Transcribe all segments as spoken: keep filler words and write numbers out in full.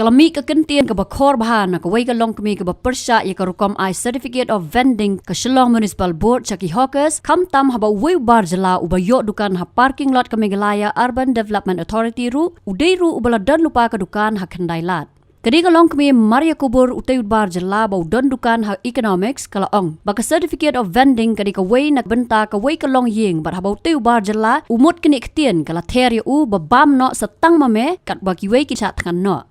Ka la mih ka kyntien kaba khor bha na kawei ka longkmie kaba pyrshah ïa ka rukom ai Certificate of Vending ka Shillong Municipal Board sha ki hawkers, khamtam haba uwei u bar jylla uba ïoh dukan ha parking lot ka Meghalaya Urban Development Authority ruh u dei ruh uba la don lypa ka dukan ha Khyndai Lad. Ka dei ka longkmie mar ïa kubur utei u bar jylla ba u don dukan ha Economics, ka la ong ba ka Certificate of Vending ka dei kawei na ka bynta kawei ka longïing, bad haba utei u bar jylla u mut kane ka ktien ka la ther ïa u ba bam noh sa tang ma me katba kiwei ki shah thngan noh.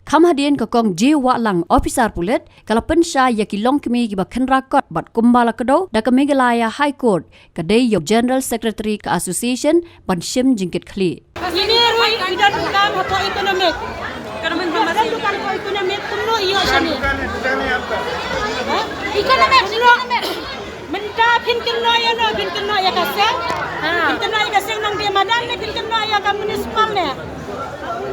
Kham hadien ka Kong J Wahlang, Officer Pulit, ka la pynshai ïa ki longkmie kiba khynra kot bad kumba la kdew da ka Meghalaya High Court, ka dei ïa u General Secretary ka Association ban shim jingkitkhlieh. Ine ruh i don dukan hapoh Economic. I don dukan hapoh Economic, kumno i ïoh shane? Ha? Economic, Economic. Mynta phin kynnoh ïa no, phin kynnoh ïa ka seng. Ha. Phin kynnoh ïa ka seng nongdie madan ne phin kynnoh ïa ka municipal ne?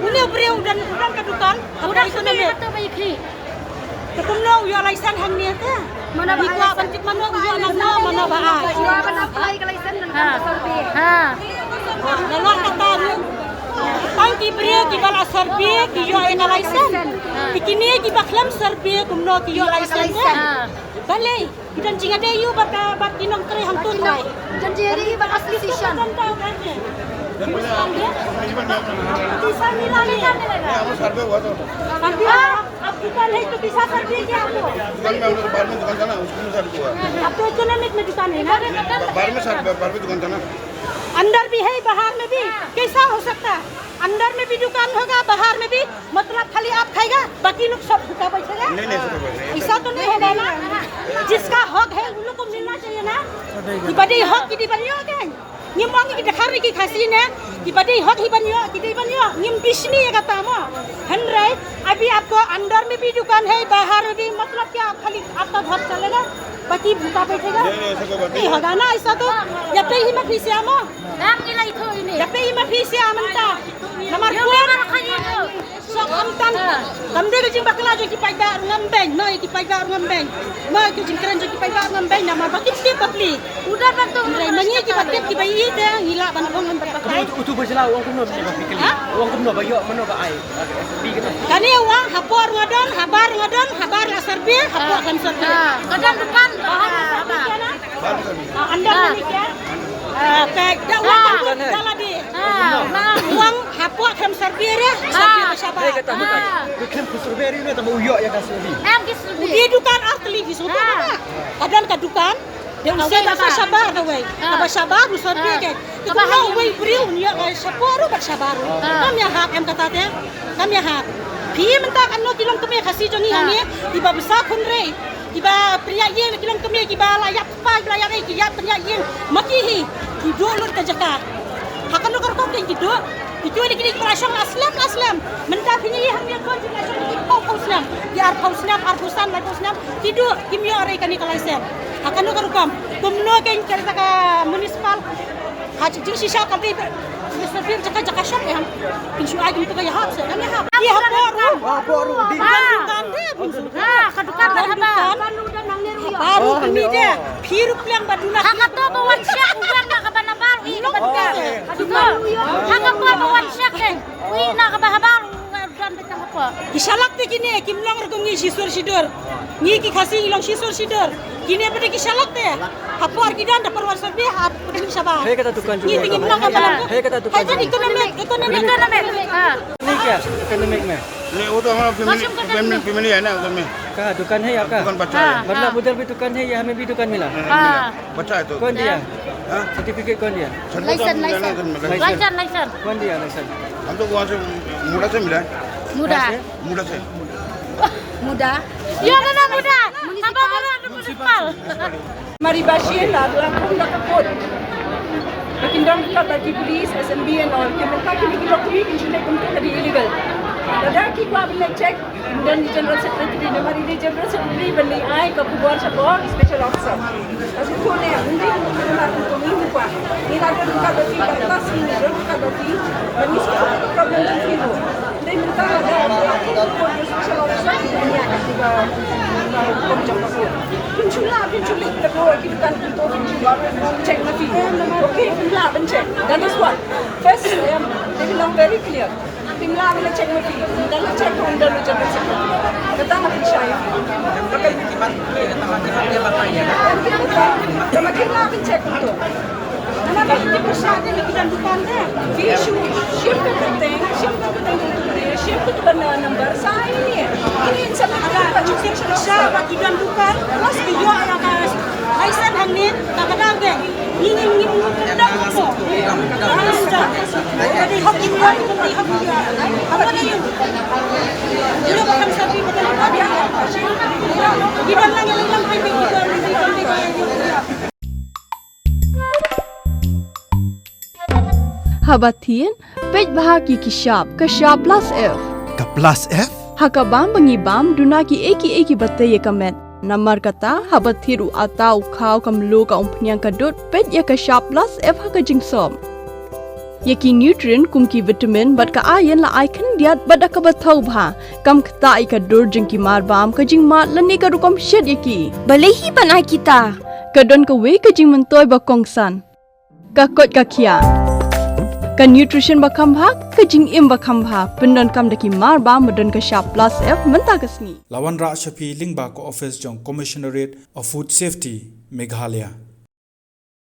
Une u briew u don, u don ka dukan. U don hapoh Economic. Te kumno u ïoh license hangne te? Mano ba ai license? Mano u ïoh, mano, mano ba ai? Mano ba ai license? Ha. Ha. La lah kata ruh. Tang ki briew kiba la survey ki ïoh ïa ka license. Ha. Te kine kiba khlem survey kumno ki ïoh license te? Ha. Balei? Ki don jingïadei ïa u bad, bad ki nongtrei hangto ruh. Don jingïadei ïa u bad association. पैसा मिला नहीं। नहीं, हमें सर्वे हुआ था। सर्वे हुआ? अब दुकान है तो कैसा सर्वे किया आपको? दुकान में हम लोग बाहर में दुकान था ना, उसमें सर्वे हुआ। अब तो इकोनॉमिक में दुकान है ना? बाहर में सर्वे, बाहर में दुकान था ना। अंदर भी है, बाहर में भी। कैसा हो सकता है? अंदर में भी दुकान होगा, बाहर में भी, मतलब खाली आप खाएगा, बाकी लोग सब भूखा बैठेगा? नहीं, नहीं, ऐसा तो नहीं। ऐसा तो नहीं होगा ना। जिसका हक है, उन लोग को मिलना चाहिए ना। Ki ba dei hok ki dei ban ïoh kan. Ngim ong ki dkhar ki Khasi ne, ki ba dei hok hi ban ïoh, ki dei ban ïoh. Ngim bishni ïa kata mo. Hynrei अभी आपको अंदर में भी दुकान है, बाहर में भी, मतलब क्या खाली आपका घर चलेगा, बाकी भूखा बैठेगा? नहीं, नहीं, ऐसा कोई बात नहीं। नहीं होगा ना ऐसा तो। या पे ही मत पीछे आमो। Ngam ngi la ithuh ine. Ya pe i ma phi sia mynta. Namar ïa por. Ngam ngi la ithuh. Sok am tan. Ha. Kam dei ka jingbakla jong ki paidbah ruh ngam beiñ. Mo ïa ki paidbah ruh ngam beiñ. Mo ïa ki jingkren jong ki paidbah ruh ngam beiñ. Namar ba kim tip bapli. Udah bantu. Hynrei ma ngi ki ba tip ki ba ïeit te ngi lah ban ong ban batai. Utu, utu ba jylla u ong kumno ba phi kylli. Ha? U ong kumno ba ïoh mano ba ai. Kane u ong hapoh ruh nga don, habar ruh nga don, habar la survey, hapoh khlem survey. Ha. Ka don dukan. Ha. Ah, अंदर में क्या? Ah, pek da wan ka dala di. Ah, wan hapoh khlem survey re, survey ka shabar. Hei, kata bukan. Khlem survey re, tama u ïoh ïa ka survey. Em ki survey. Di dukan ar tylli ki survey. Ka don ka dukan. Dia usah ka shabar ka wei. Ka ba shabar u survey ke. Ka ba wei briew ïoh ka shabar u ba shabar. Kam ïa hap em kata te. Kam ïa hap. Phi mynta kan no ki long kmie Khasi jong ngi hangne. Ki ba bsa khun rei. Ki ba pynïaid ïing ki long kmie ki ba la ïap kpa ki ba la ïap ei ki ïap pynïaid ïing ma ki hi ki duh lut ka jaka. Ha kano ka rukom kein ki duh ki duh dei ki dei ki ba la shong la slem la slem. Mynta phi ngi hangne kon ki la shong ki phew phew snem ki arphew snem arphew san laiphew snem ki duh kim ïoh rei kane ka license. Ha kano ka rukom kumno kein ka municipal Ha, jing shisha ka dei ba. Ni sa bir jaka jaka shop em. Kin shu ai kin tu ka ya hap se. Kan ya hap. Ki hapoh ruh. Hapoh ruh di. Kan de bun su. Ha, ka dukan ba haba. Baru kini de. Phi ruh pliang ba duna. Ha ka to ba wan shek u wan na ka ba na bar i ka ba. Ha ka to. Ha ka to ba wan shek de. Ui na ka ba haba. Ki shalak te kine kim long ruh kum ngi shisur shidur. Ngi ki Khasi ngi long shisur shidur. Kine pete ki shalak te. Ha por ki don da por wan survey ha pete ki shabar. Hei kata dukan. Ngi te ngim long ka balang. Hei kata dukan. Hei kata economic, economic. Economic. Ha. Economic kya? Economic mein. नहीं, वो तो हमारा family, family, family है ना उधर में। कहाँ दुकान है आपका? दुकान बच्चा है। मतलब उधर भी दुकान है, यहाँ में भी दुकान मिला? हाँ। बच्चा है तो। कौन दिया? हाँ? सर्टिफिकेट कौन दिया? Certificate licence, licence. Licence, licence. कौन दिया लाइसेंस? हम तो वहाँ से मुड़ा से मिला है। मुड़ा। कहाँ से? मुड़ा से। मुड़ा। Ïa na na muda. Haba baroh na municipal. Mari bashir la la kum da ka kot. Ba kin don ka da ki police, S M B and all. Ki mynta ki ki lok ki ki jule kum ka di illegal. Lada ki kwah ban check, don di general secretary, namar i di general secretary ban leit ai ka khubor sha ka special officer. Ka shu khone, hindi ko khubor, hindi ko khubor. Ni la don ka da ki ka da ki, don ka da ki. Ban ni special problem da ki. Dei mynta lada don ka special officer, ni ka ki ba Phin shu lah, phin shu leit tang ha ki dukan kumto, phin shu check na phi. Okay, phin lah ban check. That is what. First, um, they will long very clear. Phin lah ban check na phi. Ynda la check, ynda la check. Kata nga pynshai. Tang ma phin lah ban check kumto. Phi shu shim ka kyrteng, shim ka kyrteng, shim ka kyrteng, shim ka kyrteng number, sa ïa ine. Ine in sa ka kyrteng, shim ka kyrteng. Sha ba ki don dukan, plus ki ïoh ïa ka license hangne, ta ka dang de. Ngi ngi ngi ngi ka dang ko. Ka dei hok ki ïoh, ka dei hok ki ïoh. Aba dei ïoh. Ïoh ba kham sa phi ba ka dei hok ki ïoh. Ki don lang ïa lang lang phi phi ki don, ki don, ki don, ki don. Haba thied, peit bha ïa ki shap, ka shap plus F. Ka plus F? Ha ka bam ba ngi bam, duna kiei kiei kiba tei ïa ka met. Namar kata, haba thied u atta, u khaw, ka mluh, ka umphniang, ka dud, peit ïa ka shap plus F ha ka jingsop. Ïa ki nutrient kum ki vitamin bad ka iron la ai khyndiat bad da kaba thaw bha. Kam ktah ïa ka dur jong ki mar bam, ka jingmad lane ka rukom shet ïa ki. Balei hi ban ai kita? Ka don kawei ka jingmyntoi ba kongsan. Ka koit ka khiah. Ka nutrition ba kham bha, ka jingim ba kham bha. Pyndonkam da ki mar bam ba don ka shap plus F mynta ka sngi. La wanrah sha phi lyngba ka office jong Commissionerate of Food Safety, Meghalaya.